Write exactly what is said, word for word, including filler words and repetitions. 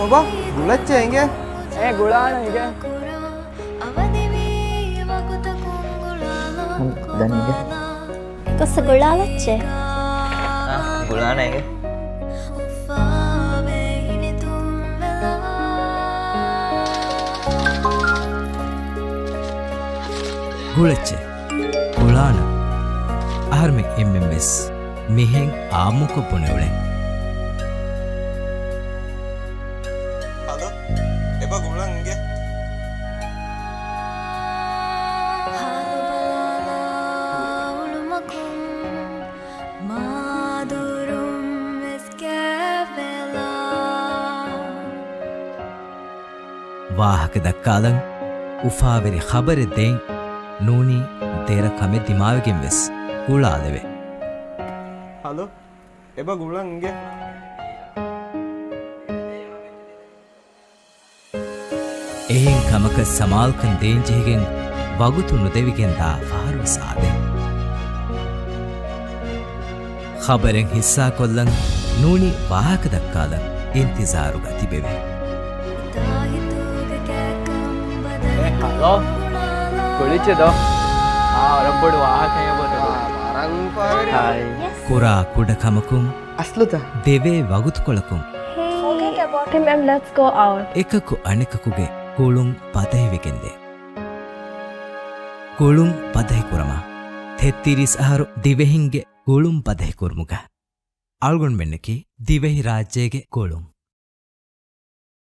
ބާބާ، ގުޅައްޗޭ އިނގޭ. އޭ ގުޅާނަ އިނގޭ. ދަނީގެ. އެކޮސް ގުޅާލައްޗޭ. އާ، ގުޅާނަ އިނގޭ. ގުޅައްޗޭ. ގުޅާނަ. އަހަރުމެން އެންމެން ވެސް މިހެން އާއްމުކޮށް ބުނެ އުޅެން. ހަލޯ، އެބަ ގުޅަން އިނގޭ. ވާހަކަ ދައްކާލަން، އުފާވެރި ޚަބަރެއް ދޭން، ނޫނީ ދެރަ ކަމެއް ދިމާވެގެން ވެސް ގުޅާލެވޭ. ހަލޯ، އެބަ ގުޅަން އިނގޭ. އެހެން ކަމަކަށް ސަމާލުކަން ދޭން ޖެހިގެން ވަގުތު ނުދެވިގެން ދާ ފަހަރުވެސް އާދޭ. ޚަބަރެއް ހިއްސާކޮށްލަން ނޫނީ ވާހަކަ ދައްކާލަން އިންތިޒާރުގަ ތިބެވޭ. އޭ ހަލޯ، ގުޅިއްޖެ ދޯ؟ އާ، ވަރަށް ބޮޑު ވާހަކައެއް އޮތް. ހާއި. ކުރާ ކުޑަ ކަމަކުން އަސްލުތަ؟ ދެވޭ ވަގުތުކޮޅަކުން. Forget about him and let's go out. އެކަކު އަނެކަކުގެ ގުޅުން ބަދަހިވެގެންދޭ. ގުޅުން ބަދަހިކުރަމާ، ތެއްތިރީސް އަހަރު ދިވެހިންގެ ގުޅުން ބަދަހިކުރުމުގަ އަޅުގަނޑުމެންނަކީ ދިވެހިރާއްޖޭގެ ގުޅުން.